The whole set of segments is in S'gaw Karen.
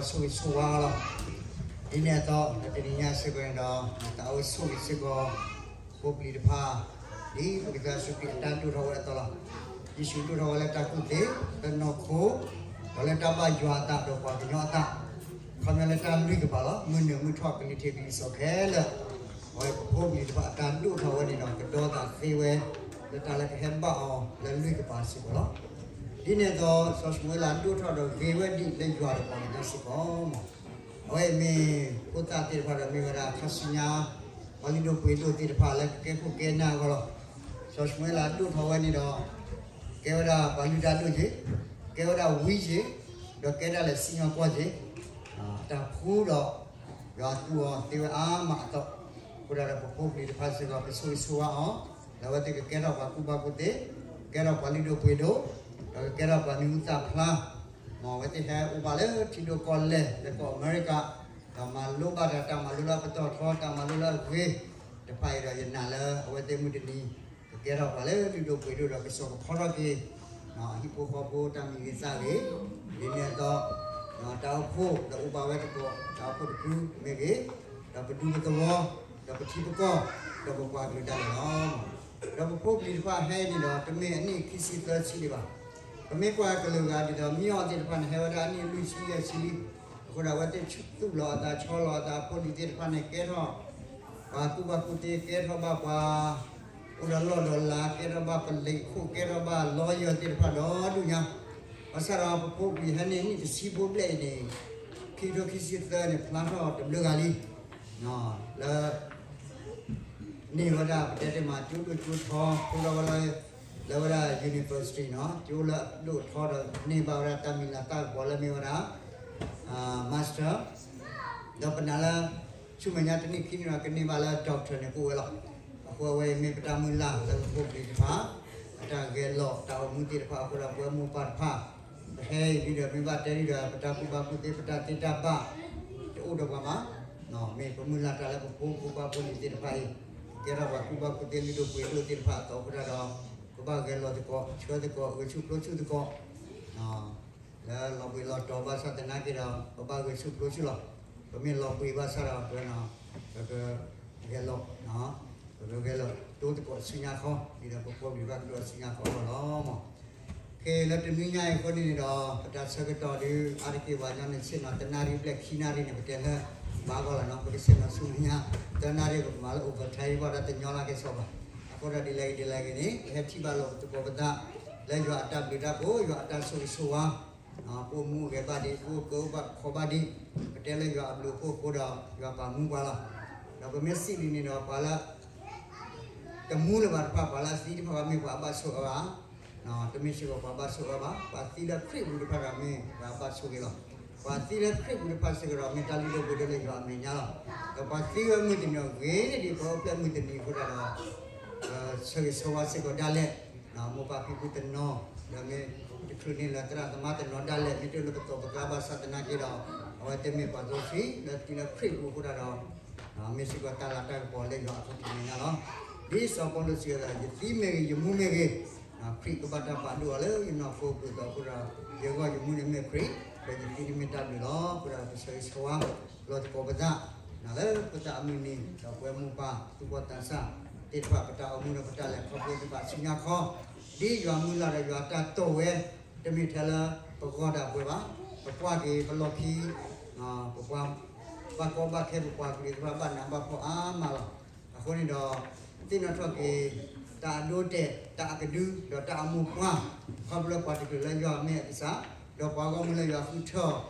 ဆိၣ်ဂ့ၤဆိၣ်ဝါလီၤ. ဒ်န့ၣ်အသိး လၢတနံၤညါစ့ၢ်ကီးန့ၣ်ဒီး တၢ်အိၣ်ဆိၣ်ဂ့ၤစ့ၢ်ကီး ဖိပျံၤတဖၣ် ဒ်ပကစၢ်ယ့ၣ်ၡူးခရံာ်အတၢ်ဒိၣ်ထီၣ်ဝဲအသိးလီၤ. ယ့ၣ်ၡူးဒိၣ်ထီၣ်ဝဲလၢတၢ်ကူၣ်သ့, လၢနီၢ်ခိ, ဒီးလၢတၢ်ဘၣ်ယွၤအသးဒီးပှၤကညီအသး, ခီပညီလၢတၢ်လွံၢ်ကပၤလီၤ. မုၢ်နုာ်မုၢ်ထီၣ် ကလံၤထံးကလံၤစိးခဲလၢာ်, အဝဲပဖိပလံၤတဖၣ်အတၢ်ဒိၣ်ထီၣ်ဝဲန့ၣ်ဒီး ကဒီသးသ့ဝဲ လၢတၢ်လၢကဟဲဘၣ်အီၤလၢလွံၢ်ကပၤစ့ၢ်ကီးလီၤ. ဒ်န့ၣ်အသိး စီၤၡမူၤအ့လးဒိၣ်ထီၣ်ဒီးဂ့ၤဝဲဒ်လၢယွၤဒီးပှၤကညီစ့ၢ်ကီး အဝဲအံၤမ့ၢ်ဖိသၣ်သ့ၣ်တဖၣ်ဒီးမ့ၢ်ဝဲဒၣ်ခါဆူညါ ပှၤလုၢ်ဒိၣ်ပှ့ၤဒိၣ်သ့ၣ်တဖၣ်လၢကကဲခိၣ်ကဲနၢ်အဂီၢ်လီၤ. စီၤၡမူၤအ့လးဒိၣ်ထီၣ်ဝဲန့ၣ်ဒီး ကဲဝဲဒၣ်ပှၤလုၢ်တၢ်ဒိၣ်က့ၤ, ကဲဝဲဒၣ်ဝံက့ၤ, ဒီးကဲဒၣ်လဲာ်စံၣ်ညီၣ်ကွီၢ်က့ၤ, တၢ်ဖှူဒီး ယွၤသူအီၤသ့ဝဲအါမးအသိး, အဃိဒီးပဖိပလံၤတဖၣ်စ့ၢ်ကီး ပဆိၣ်ဂ့ၤဆိၣ်ဝါအီၤ, လၢအဝဲသ့ၣ်ကကဲထီၣ်ပှၤကူၣ်ဘၣ်ကူၣ်သ့, ကဲထီၣ်ပှၤလုၢ်ဒိၣ်ပှ့ၤဒိၣ်, ဒီးကကဲထီၣ်ပှၤမံၤဟူသၣ်ဖျါ မ်အဝဲသ့ၣ်ဟဲအိၣ်ဘၣ်လၢထံဒိၣ်ကီၢ်လဲၢ် လၢကီၢ်အမဲရကၤ, ဒီးမၤလိဘၣ်ဒီးတၢ်မၤလိလၢအပတီၢ်ထီ တၢ်မၤလိလၢအဂ့ၤတဖၣ်အံၤဒီး ယနာ်လၢအဝဲသ့ၣ်မုၢ်တနံၤ ကကဲထီၣ်ပှၤလၢလုၢ်ဒိၣ်ပှ့ၤဒိၣ်ဒီး ကစိာ်ကဖီထီၣ်က့ၤ အဟံၣ်ဖိဃီဖိတၢ်မံၤဂ့ၤသးဂ့ၤ, ဒ်န့ၣ်အသိး တၢ်အိၣ်ဖှိၣ်ဒီးအိၣ်ဘၣ်ဝဲသကိး တၢ်အိၣ်ဖှိၣ်တဖုမ့ၢ်ဂ့ၤ, ဒီးပဒူပသဝီ ဒီးပထံပကီၢ် ဒီးပပှၤကလုာ်ဒၣ်လဲာ်လီၤ. ဒီးပဖိပလံၤတဖၣ်ဟဲအံၤန့ၣ်ဒီး တမ့ၢ်အနံၣ်ခံဆံသၢဆံဒံးဘၣ်. ပမ့ၢ်ကွၢ်ကလုာ်ဂၤဒ်သိး မ့အီၣ်သ့ၣ်တဖၣ်န့ၣ် ဟဲဝဲဒၣ်အနံၣ်လွံၢ်ဆံယဲၢ်ဆံလံ. အဃိဒီးအဝဲသ့ၣ်သူၣ်လီၤအသးဆီလီၤအသး ဖိလံၤသ့ၣ်တဖၣ်န့ၣ် ကဲထီၣ် ပှၤကူၣ်ဘၣ်ကူၣ်သ့ ကဲထီၣ်ဘၣ်ပှၤ အိၣ်ဒီးလီၢ်ဒီးလၤ ကဲထီၣ်ဘၣ်ပလံးခိၣ် ကဲထီၣ်ဘၣ်လီယၢၤသ့ၣ်တဖၣ်ဒီဒူၣ်ညါ, ဘၣ်ဆၣ်ဒီးပဖိပလံၤဟဲန့ၣ် နံၣ်တဆံဘိဘျဲၣ်အံၤန့ၣ် ခံကထိခံဆံသၢန့ၣ် ဖျါထီၣ်တဘျုးဂၤလံ လၢ န့ၢ်ဝဲဒၣ်ပတဲတ့ၢ်မး ကၠိဒိၣ်ကၠိထီ ဖျိထီၣ်ဝဲလၢ လၢဝဲဒၣ် university နီၤ ကၠိလၢအဒိၣ်ထီဒီးန့ၢ်ဘၣ်ဝဲဒၣ်တၢ်မံၤလၤတၢ်ကပီၤလၢမ့ၢ်ဝဲဒၣ် master ဒီးပနာ်လၢ ဆူမဲာ်ညါတနံၣ်ခံနံၣ်ဒီးကန့ၢ်ဘၣ်လၢ doctor န့ၣ်ကအိၣ်ဝဲလီၤ. အဃိအဝဲအံၤမ့ၢ်ပတၢ်မုၢ်လၢ်လၢပဖိပလံၤတဖၣ် အတၢ်ဂဲၤလိာ်တၢ်အိၣ်မူသ့ၣ်တဖၣ်အဃိဒီး ပဝဲမိၢ်ပၢ်တဖၣ် ပဟဲအံၤဒ်ဒီးမ့ၢ်ဘၣ်တဲဒ်ဒီး ပတၢ်ကူၣ်ဘၣ်ကူၣ်သ့ ပတၢ်သ့တၢ်ဘၣ် တအိၣ်ဒီးပှၤဘၣ် မ့ၢ်ပမုၢ်လၢ်တၢ်လၢပဖိဖိပၢ်ဖိလံၤသ့ၣ်တဖၣ်အံၤ ကဲထီၣ်ပှၤကူၣ်ဘၣ်ကူၣ်သ့လုၢ်ဒိၣ်ပှ့ၤဒိၣ်သ့ၣ်တဖၣ်အသိးအဃိတၢ်ဒီး ပဘၣ်ဂဲၤလိာ်သကိး ဆှၢသကိး ဂဲၤဆူၣ်ဖျိဆူၣ်သကိး လၢလီၤဘှံးလီၤတီၤဘၣ်ဆၣ်သနာ်က့ဒီး ပဘၣ်ဂဲၤဆူၣ်ဖျိဆူၣ်လီၤ. ပမ့ၢ်လီၤဘှံးဘၣ်ဆၣ်ဒီး ပဝဲ ပကဂဲၤလိာ် ပကဂဲၤလိာ်တိသကိးဆူညါခီ ဒ်ဒီးပဖိပလံၤဘၣ်ကဒိးဆူညါခီအဂီၢ်လီၤ. ခဲလၢတနွံညါအံၤအဃိန့ၣ်န့ၣ်ဒီး ပတၢ်ဆၢကတီၢ်ဒုး အါတက့ၢ်ပှၤကညီန့ၣ် ဆ့ၣ်နီၤတနၣ်ရံၣ်ဘျဲၣ်ခံနၣ်ရံၣ်န့ၣ် ပတဲလၢ ဘၣ်ဂီၢ်လီၤနီၤ ပကဆ့ၣ်နီၤဆူညါ တနၣ်ရံၣ် ပကမၤလၢ overtime ဘၣ်ဒီးတညီလၢကဲဆီဘၣ်. အဃိဒီးဒ်လဲၣ်ဂ့ၤဒ်လဲၣ်ဂ့ၤန့ၣ် ပဟဲထံၣ်ဘၣ်လိာ်ပသကိးပသး လၢယွၤအတၢ်ဘျုးတၢ်ဖှိၣ် ယွၤအတၢ်ဆိၣ်ဂ့ၤဆိၣ်ဝါ ပအိၣ်မူအိၣ်ဂဲၤဘၣ်ဒံး ပအိၣ်ကၢအိၣ်ဘၣ်ခီဘၣ်ဒံး ပတဲလၢယွၤအဘျုးအဖှိၣ်အဃိဒီး ယွၤပာ်မူပှၤလီၤ. ဒီးပမ့ၢ်စံးဒ်န့ၣ်ဒီး ပှၤလၢ တမူလၢၤဘၣ်တဖၣ် ပှၤလၢအသံတဖၣ်ဘၣ်မ့ၢ်ပှၤအဘၣ်ဆိၣ်အၢဘၣ်, တမ့ၢ်စ့ၢ်ကီးပှၤဘၣ်ဆိၣ်အၢဘၣ်, ပှၤသံလၢခရံာ်ပူၤတဖၣ်ဒီးမ့ၢ်ပှၤဘၣ်ဆိၣ်ဂ့ၤလီၤ. ပှၤသံလၢခရံာ်ပူၤတဖၣ်စ့ၢ်ကီးဒီး မ့ၢ်တၢ်လုၢ်ဒိၣ်ပှ့ၤဒိၣ်လၢယွၤအမဲာ်ညါလီၤ. ဒီးပှၤသံဝဲမုၢ်တနံၤအဂ့ၤန့ၢ်ဒံးပှၤအိၣ်ဖျဲၣ်မုၢ်တနံၤအဃိဒီး ဆၢဂ့ၤဆၢဝါစ့ၢ်ကီးဒၣ်လဲာ် မိၢ်ပၢ်ဖံဖုတနီၤ, ဒီးမ့ၢ်တချုးန့ၣ်လၢသရၣ်သမါတနီၤဒၣ်လဲာ် မ့ၢ်တအိၣ်လၢပသီၣ်ပကါဘၣ်ဆၣ်သနာ်က့ဒီး အဝဲသ့ၣ်မ့ၢ်ပှၤသ့ၣ်တဖၣ်လၢသံလၢခရံာ်ပူၤအဃိဒီး မ့ၢ်စ့ၢ်ကီးတၢ်လၤတၢ်ကပီၤလၢယွၤအခီပညီန့ၣ်လီၤ. ဒ်စီၤပီလူးစံးဝဲဒၣ် ယသံမ့ၢ်ဂ့ၤ ယမူမ့ၢ်ဂ့ၤ, ခရံာ်ကဘၣ်တၢ်ပာ်ဒိၣ်အီၤလၢယနီၢ်ခိအပူၤအသိးအဃိဒီး ယဂီၢ်ယမူန့ၣ်မ့ၢ်ခရံာ်, ဒီးယသံန့ၣ်မ့ၢ်တၢ်ဘျုးလီၤ. အဃိဒီးပဆၢဂ့ၤဆၢဝါ လီၤသကိးပသး လၢပသးအမုၢ်နံၤ ဒီးပဝဲမိၢ်ပၢ်သူၣ်ဘီၣ်သးစၢ်သ့ၣ်တဖၣ် ပတၢ်အိၣ်မူဒီးပတၢ်လဲၤခီဖျိသ့ၣ်တဖၣ်ဆူညါခီ, ဒ်ယွၤမုၢ်လၢ်ဒီးယွၤတၢ်တိာ်ဝဲ တမ့ၢ်ထဲလၢပဂီၢ်ဒၣ်ပဝဲဘၣ်, ပကွၢ်က့ၤပလီၢ်ခံ ပပှၤဘၣ်ကီဘၣ်ခဲ ပပှၤကလုာ်သ့ၣ်တဖၣ်ဘၣ်နးဘၣ်ဖှီၣ်အါမးလီၤ. အဃိန့ၣ်ဒီး သ့ၣ်နီၣ်ထီၣ်က့ၤ တၢ်အဒိအတဲာ် တၢ်အကဒု ဒီးတၢ်အမိၢ်ပှၢ် ခီဖျိပှၤတကလုာ်လၢယွၤမ့ၢ်အကစၢ်, ဒီးပှၤဂီၢ်မုၢ်လၢယွၤဃုထၢအီၤ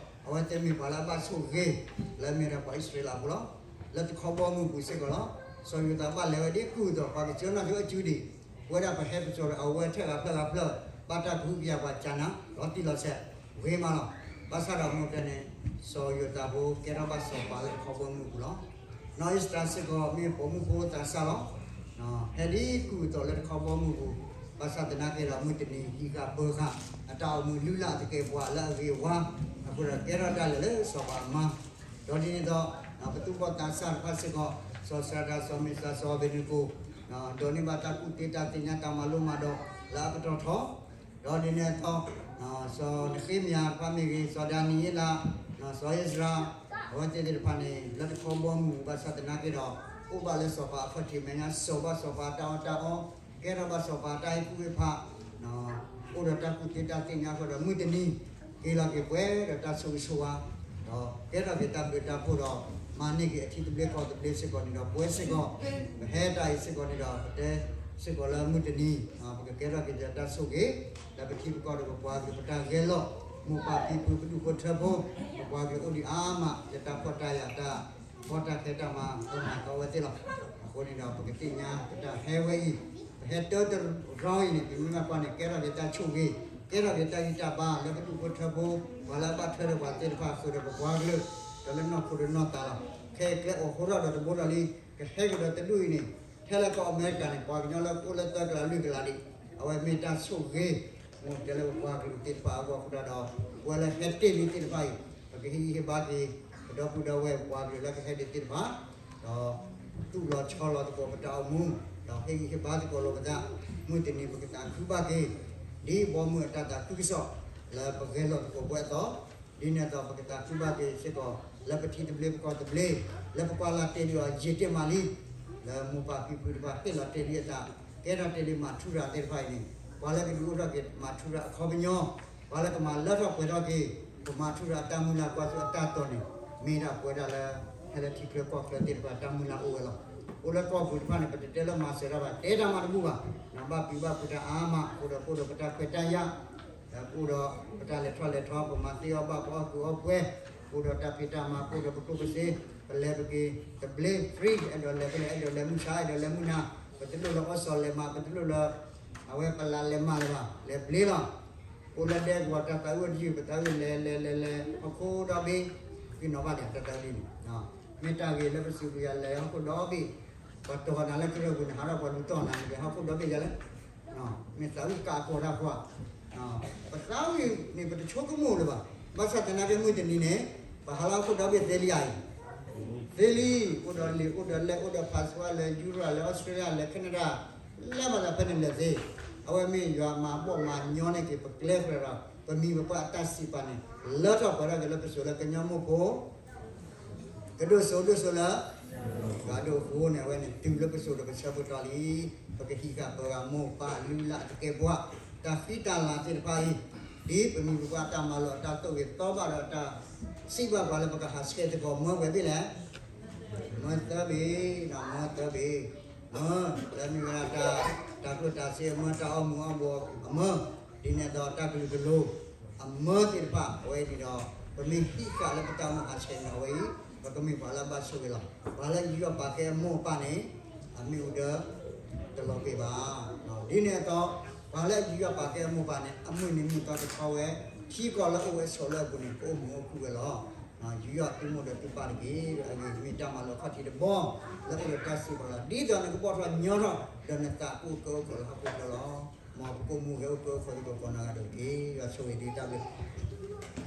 အဝဲသ့ၣ်မ့ၢ်ပှၤလၢအဘၣ်ဆိၣ်ဂ့ၤ လၢအမ့ၢ်ဒၣ်ပှၤအံၣ်စရ့လးအပူၤလီၤ. လၢတခီဘီမုၢ်ပူၤစ့ၢ်ကီးလီၤ. စီၤယိၤသးဘၣ်လဲၤဝဲဒ်ကုၢ်အသိး ပှၤကစၢ်နီၣ်က့ၤအစုဒံး ပဝဲဒၣ်ပဟဲပစိာ်ဒီးအဝဲထဲဂၤဖျၢၣ်ဂၤဖျၢၣ် ဘၣ်တၢ်ကဟုကယာ်ပှၤကနၤ လီၤတံၢ်လီၤဆဲး ဂ့ၤမးလီၤ. ဘၣ်ဆၣ်ဒီးမ့ၢ်ကဲန့ၣ် စီၤယိၤသးဖိကဲထီၣ်ဘၣ်စီၤပၤလၢတခီဘီမုၢ်အပူၤလီၤ. နီၢ်အ့ၤစတၢ်စ့ၢ်ကီးမ့ၢ်ပိာ်မုၣ်ဖိသးစၢ်လီၤ. ဟဲဒ်ကုၢ်အသိးလၢတခီဘီမုၢ်အပူၤ, ဘၣ်ဆၣ်သနာ်က့ဒီးမုၢ်တနံၤဟံးဃာ်ပၢၤဃာ် အတၢ်အိၣ်မူလုၢ်လၢ်အသကဲးပဝးလၢအဂ့ၤအဝါ, အဃိဒီးကဲထီၣ်ဒၣ်လဲာ်လၢစီၤပၤအမါ ဒီးဒ်န့ၣ်အသိး ပသူၣ်ဘီၣ်သးစၢ်တဖၣ်စ့ၢ်ကီး စီၤစၤဒၤ စီၤမ့ၡး စီၤအဘ့းနကိၤ ဒိးန့ၢ်ဘၣ်တၢ်ကူၣ်သ့တၢ်သ့ၣ်ညါတၢ်မၤလိမၤဒိးလၢအပတီၢ်ထီ, ဒီးဒ်န့ၣ်အသိး စီၤနဃ့မယၤတဖၣ်မ့ၢ်ဂ့ၤ စီၤဒၤနံးယ့လး စီၤအံၣ်စရ့လး အဝဲသ့ၣ်သ့ၣ်တဖၣ်န့ၣ် လၢတခီဘီမုၢ်ဘၣ်ဆၣ်သနာ်က့ဒီး အိၣ်ဘၣ်လၢစီၤပၤအခီၣ်ထံးမဲာ်ညါ စိာ်ဘၣ်စီၤပၤတၢ်အီၣ်တၢ်အီ, ကဲထီၣ်ဘၣ်စီၤပၤတၢ်ဟ့ၣ်ကူၣ်ဟ့ၣ်ဖး, အိၣ်ဒီးတၢ်ကူၣ်သ့တၢ်သ့ၣ်ညါအဃိဒီး မုၢ်တနံၤ က့ၤလီၤက့ၤပှဲၤဒီးတၢ်ဆိၣ်ဂ့ၤဆိၣ်ဝါ, ဒီးကဲထီၣ်က့ၤတၢ်ဘျုးတၢ်ဖှိၣ်ဒီး မၤန့ၢ်က့ၤအထံသဘျ့ကီၢ်သဘျ့စ့ၢ်ကီးန့ၣ်ဒီး ပဝဲစ့ၢ်ကီး ပဟဲတၢ်အံၤစ့ၢ်ကီးန့ၣ်ဒီး ပတဲစ့ၢ်ကီးလၢမုၢ်တနံၤ ပကကဲထီၣ်က့ၤတၢ်ဆိၣ်ဂ့ၤ လၢပထံပကီၢ်ဒီးပပှၤကလုာ်ပတၢ်ဂဲၤလိာ် မိၢ်ပၢ်ဖံဖုပဒူၣ်ဖိထၢဖိ ပပှၤကလုာ်အိၣ်ဒံးအါမး လၢတၢ်ဖှီၣ်တၢ်ယာ်တၢ် ဖီတၢ်ခဲတၢ်မၤ ပမၤကီဝဲသ့ၣ်လီၤ. အဃိန့ၣ်ဒီး ပကသ့ၣ်ညါပတၢ်ဟဲဝဲအံၤ ပဟဲတၢတရီအံၤန့ၣ် ပမ့ၢ်ဘၣ်ကွၢ်န့ၣ် ကဲထီၣ်က့ၤတၢ်ဆိၣ်ဂ့ၤ ကဲထီၣ်က့ၤတၢ်ဂံၢ်တၢ်ဘါလၢပဒူၣ်ဖိထၢဖိ ပှၤလၢအဘၣ်ထွဲဒီးပှၤသ့ၣ်တဖၣ်အဃိဒီး ပပှၤကလုာ် ဒီးလၢနီၢ်ခိဒီးနီၢ်သးလီၤ. ခဲအံၤကျဲအိၣ်ဃိထီၣ်ဒီးတဘိဒီးလံ ကဟဲကဒီးတဒူၣ်အံၤန့ၣ် ထဲလၢကီၢ်အမဲရကၤန့ၣ် ပှၤကညီလၢအိၣ်လၢသၢကလးလွံၢ်ကလးဒံး အဝဲမ့ၢ်တၢ်ဆိၣ်ဂ့ၤ မိၢ်တဲလၢပပှၤကလုာ်သ့ၣ်တဖၣ်အဂီၢ်အဃိဒီး ပဝဲလၢဟဲတ့ၢ်လံသ့ၣ်တဖၣ်အံၤ ပကဟ့ၣ်ဂံၢ်ဟ့ၣ်ဘါက့ၤ ပဒီပုၢ်ဒီဝဲၢ်ပပှၤကလုာ်လၢကဟဲဒံးသ့ၣ်တဖၣ် ဒီးသူၣ်လီၤဆီလီၤသကိးပတၢ်အိၣ်မူ ဒီးဟ့ၣ်ဂံၢ်ဟ့ၣ်ဘါသကိးလိာ်ပသး မုၢ်တနံၤပကသးခုဘၣ်က့ၤ ဒ်ဘီမုၢ်အတၢ်သးခုကစီၣ် လၢပဂဲၤလိာ်သကိးပဝဲအသိး ဒ်န့ၣ်အသိး ပကသးခုဘၣ်က့ၤစ့ၢ်ကီး လၢပထံသဘျ့ပကီၢ်သဘျ့ လၢပပှၤလၢတ့ၢ်လံအီၤ ယံာ်တ့ၢ်မးလံ လၢမိၢ်ပၢ်ဖံဖုတဖၣ်ဟ့ၣ်လီၤတ့ၢ်လံအသး ကဲထီၣ်တ့ၢ်လံမၤထူရၤသ့ၣ်တဖၣ်အံၤန့ၣ် ပှၤလၢကဒုးအိၣ်ထီၣ်က့ၤမၤထူရၤအခီပညီ ပှၤလၢကမၤလၢထီၣ်ပှဲၤထီၣ်က့ၤ ပမၤထူရၤအတၢ်မုၢ်လၢ်ကွၢ်ဆူအတၢ်တီၢ်န့ၣ် မ့ၢ်ဒၣ်ပဝဲဒၣ်လၢ ဟဲလၢထံချၢကီၢ်ချၢသ့ၣ်တဖၣ်တၢ်မုၢ်လၢ်အိၣ်ဝဲလီၤ. အိၣ်လၢကီၢ်ပူၤတဖၣ်န့ၣ် ပတတဲလၢမၤစၢၤတၢ်ဘၣ် တဲတၢ်မၤတဘူၣ်ဘၣ် ဘၣ်ပျံၤဘၣ်ဖုးတၢ်အါမးအဃိဒီး ပအိၣ်ဒီးပတၢ်ခွဲးတၢ်ယာ် ပအိၣ်ဒီးပတၢ်လဲၤထီၣ်လဲၤထီ ပမၤသ့အီၣ်ဘၣ် ပအီၣ်ကုးအီၣ်ပှဲၤ ပအိၣ်ဒီးတၢ်ဖံးတၢ်မၤ ပအိၣ်ဒီးပကျိၣ်ပစ့ ပလဲၤပက့ၤ တဘျ့ free အဲၣ်ဒိးလဲၤဖဲလဲၣ် အဲၣ်ဒိးလဲၤမုၢ်ဆါ အဲၣ်ဒိးလဲၤမုၢ်နၤ ပတလိၣ်လၢအီစီၣ်လဲၤမး ပတလိၣ်လၢ အဝဲပလးလဲၤမးလၢၤဘၣ် လဲၤဘျ့လီၤ. အိၣ်လၢဒဲကဝီၤတၢ်သးဝံၣ်တယုၢ် ပသးဝံၣ်လဲၤလဲၤလဲၤလဲၤ ဟီၣ်ခိၣ်ဒီဘ့ၣ် ကနီၤဘၣ်န့ၣ် တၢ်သးဝံၣ်န့ၣ် မ့ၢ်တၢ်ဂ့ၤလၢပစံးပယၤလဲၤဟီၣ်ခိၣ်ဒီဘ့ၣ် ပှၤတီၤနၤလၢကရၢၢ်ပူၤန့ၣ် ဟးထီၣ်ပှၤလူၤတီၤနၤန့ၣ် လဲၤဟီၣ်ခိၣ်ဒီဘ့ၣ်ယၤလဲၣ် မ့ၢ်သးဝံၣ်ကးအကီၢ်တၢ်ခွါ ပသးဝံၣ်န့ၣ် ပတဆိကမိၣ်လၢၤဘၣ်. ဘၣ်ဆၣ်သနာ်က့မုၢ်တနံၤန့ၣ် ပဟးလၢဟီၣ်ခိၣ်ဒီဘ့ၣ်သ့လံဧါအံၤ သ့လံ အိၣ်ဒီးလံာ်အိၣ်ဒီးလဲၢ် အိၣ်ဒီး passport လဲၤ Europe လဲၤ Australia လဲၤ Canada လဲၤဘၣ်သးဖဲန့ၣ်လဲၤသ့ အဝဲမ့ၢ်ယွၤမၤဘီၣ်မၤညီန့ၢ်က့ၤပကျဲဃဲၤဒီး ပမံၤပပှၢ်အတၢ်စံးပာ်န့ၣ် လၢထီၣ်ပှဲၤထီၣ်က့ၤလၢပစိၤလၢကညီမိၢ်ဖိ ကဒိၣ်စိဒိၣ်စိလၢ ယွၤဒိၣ်အဃိန့ၣ် အဝဲန့ၣ်တုၤလၢပစိၤဒီးပဆၢပတီၢ်လံ. ပကဟံးဃာ်ပှၤဂၤမိၢ်ပၢ်လုၢ်လၢ်အသကဲးပဝး တၢ်ဃံတၢ်လၤသ့ၣ်တဖၣ်အံၤ ဒ်ပမံၤပပှၢ်တၢ်မၤလိာ်အတၢ်သိၣ်ဂ့ၤသီဘၣ်ဒီးတၢ်စံးဘၣ်ပှၤလၢပကဟးဆှဲးသကိးမၢဝဲသ့ၣ်လဲၣ် မၢသၢဘ့ၣ် မၢသၢဘ့ၣ် မၢ လၢမ့ၢ်ဝဲဒၣ်တၢ် တၢ်ကျိၣ်တၢ်စ့အမၢ တၢ်အီၣ်မူၤအီၣ်ဘှီးအမၢ ဒ်န့ၣ်အသိးတၢ်ကလုာ်ကလိၤ အမၢသ့ၣ်တဖၣ် အဝဲအံၤန့ၣ်ဒီး ပမ့ၢ်ဟံးဃာ်လၢပတၢ်အိၣ်မူဟးဆှဲးန့ၣ်အဝဲအံၤ ပကမ့ၢ်ပှၤလၢအဘၣ်ဆိၣ်ဂ့ၤလီၤ. ပှၤလၢယူးယီၣ်ပာ်ကဲအမိၢ်အပၢ်န့ၣ် အမ့ၣ်အူဒၢ တလီၤပ့ၤဘၣ်. ဒ်န့ၣ်အသိး ပှၤလၢယူးယီၣ်ပာ်ကဲအမိၢ်အပၢ်န့ၣ် အမုၢ်နံၤမုၢ်သီတခီဝဲ ထံကီၢ်လၢအိၣ်ဝဲဆိးလၢအပူၤန့ၣ် ကအိၣ်မုာ်အိၣ်ခုၣ်ဝဲလီၤ. ယူးယီၣ်သုမိၢ်ဒီးသုပၢ်တက့ၢ်. အဂ့ၢ်မ့ၢ်တၢ်မၤလိာ်အခီၣ်ထံးတဘီ လၢအိၣ်ဒီးတၢ်စံးပာ်လီၤ. ဒ်သိးနကဘီၣ်ထီၣ်ညီထီၣ် ဒီးနသးကအိၣ်ကၢအိၣ်ခိးလၢဟီၣ်ခိၣ်ချၢလီၤ. မ်ပကအိၣ်မူဂဲၤအိၣ်ကၢအိၣ်ခိးသကိးကိးနီၢ်ဂၤဒဲးတက့ၢ်. ယွၤဆိၣ်ဂ့ၤဒ်တၢ်ဘျုး